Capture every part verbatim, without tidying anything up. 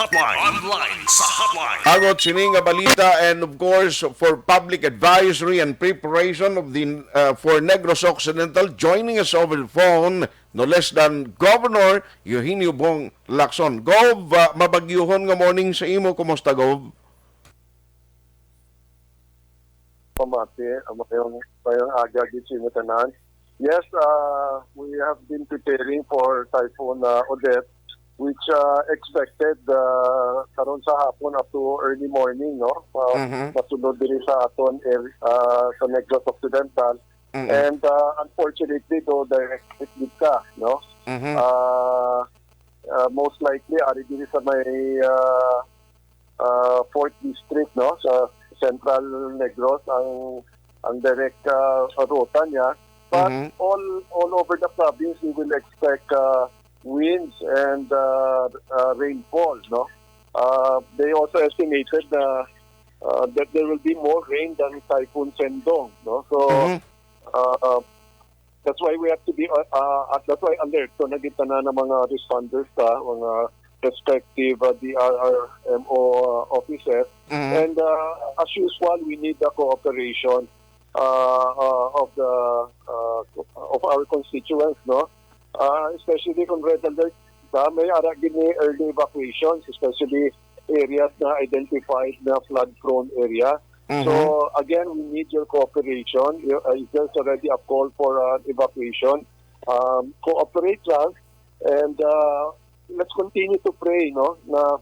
Line. Online sa hotline. Agot sini nga balita, and of course, for public advisory and preparation of the, uh, for Negros Occidental, joining us over the phone, no less than Governor Eugenio Bong Lacson. Gov, uh, mabagyuhon nga morning sa imo. Kumusta, Gov? Pamati, ang mayong, mayong aga gid sa inyo tanan. Yes, uh, we have been preparing for Typhoon, uh, Odette, which, uh, expected, uh, karon sa hapon up to early morning, no? Uh, Mhm. Masunod diri sa aton air-, uh, sa Negros Occidental. Mm-mm. And, uh, unfortunately, though, direct hit dito, no? Mhm. Uh, uh, most likely, ari diri sa may, uh, uh, fourth District, no, sa Central Negros ang, ang direct, uh, ruta niya. But Mhm. all, all over the province, we will expect, uh, winds and, uh, uh, rainfall, no? Uh, they also estimated na, uh, that there will be more rain than Typhoon Sendong, no? So, Mhm. uh, that's why we have to be, uh, uh, that's why alerto na gid tanan ang mga responders sa mga respective, uh, D R R M O, uh, offices. Mhm. And, uh, as usual, we need the cooperation, uh, uh, of the, uh, of our constituents, no? Uh, especially kung red alert, uh, may ara gid ni early evacuations, especially areas na identified na flood-prone area. Mhm. So, again, we need your cooperation. You, uh, if there's already a call for, uh, evacuation, um, cooperate lang. And, uh, let's continue to pray, no, na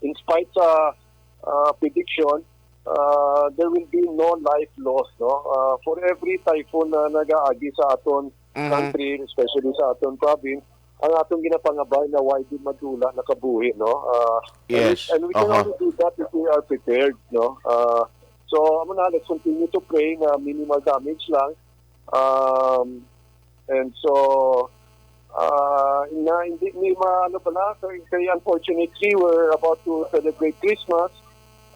in spite sa, uh, prediction, uh, there will be no life lost, no? Uh, for every typhoon na nagaagi sa aton Mhm. country, especially sa aton province, ang atong ginapangabay na why di madula nakabuhi, no? Uh, and we, Yes. and we can Aha. only do that if we are prepared, no? Uh, so, amo na, let's continue to pray na minimal damage lang. Um, and so, uh, na, hindi ni ma-, ano pala, kay, kay unfortunately, we're about to celebrate Christmas.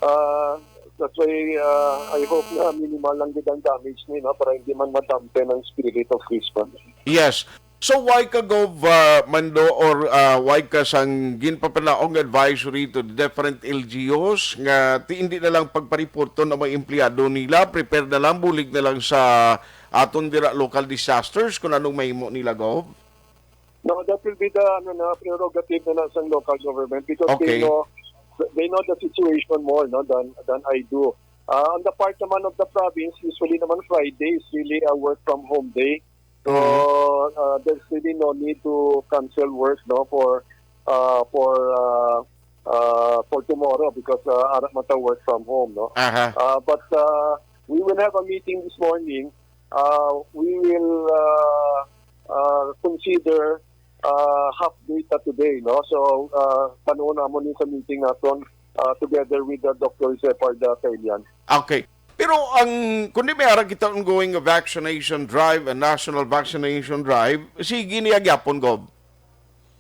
Uh, that's why, uh, I hope na minimal lang gid ang damage ni, no, para hindi man madampen ang spirit of Christmas. Yes. So, why ka, Gov, uh, Mando, or, uh, why ka sang ginpapanaong advisory to the different L G Us nga ti-, hindi na lang pagpariporton ang mga empleyado nila, prepare na lang, bulig na lang sa aton dira local disasters kung anong mahimo nila, Gov? No, that will be the, ano na, prerogative na lang sang local government because Okay. they know, they know the situation more, no, than, than I do. Uh, on the part naman of the province, usually naman Friday is really a work from home day. So, Mhm. uh, there's really no need to cancel work, no, for, uh, for, uh, uh, for tomorrow because, uh, ara man ta work from home, no? Aha. Uh, but, uh, we will have a meeting this morning. Uh, we will, uh, uh, consider, uh, half day ta today, no? So, uh, panuon namon ni sa meeting naton, uh, together with, uh, Doctor Jose Parda Kailian. Okay. Pero ang, kundi may ara kita ongoing vaccination drive, a national vaccination drive, sige niya gyapon, Gov?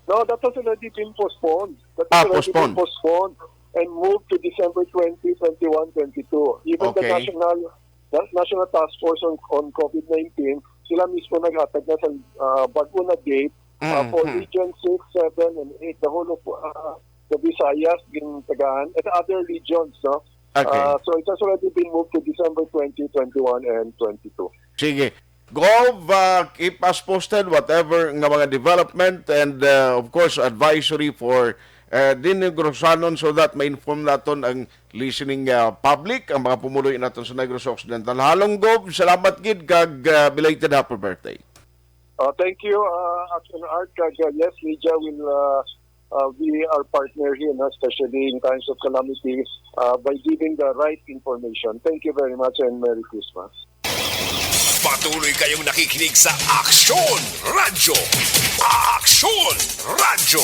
No, that has already been postponed. That has Ah, already postponed. been postponed and moved to December twenty, twenty-one, twenty-two. Even the Okay. national, the National Task Force on, on COVID nineteen, sila mismo naghatag na sa, ah, bago na date, ah, Mm, for mm. Region six, seven, and eight, the whole of, ah, the Visayas, gintagaan, and other regions, no? Okay. Ah, so it has already been moved to December twenty, twenty-one, and twenty-two. Sige. Gov, uh, keep us posted, whatever nga mga development, and, uh, of course, advisory for, uh, the Negrosanon so that ma-inform naton ang listening, uh, public, ang mga pumuloy naton sa Negros Occidental. Halong, Gov, salamat gid kag, uh, belated happy birthday. Uh, thank you, uh, Action Art, kag, uh, yes, media will, uh, uh, be our partner here, no? Especially in times of calamity, uh, by giving the right information. Thank you very much and Merry Christmas. Patuloy kayong nakikinig sa Aksyon Radyo. Aksyon Radyo.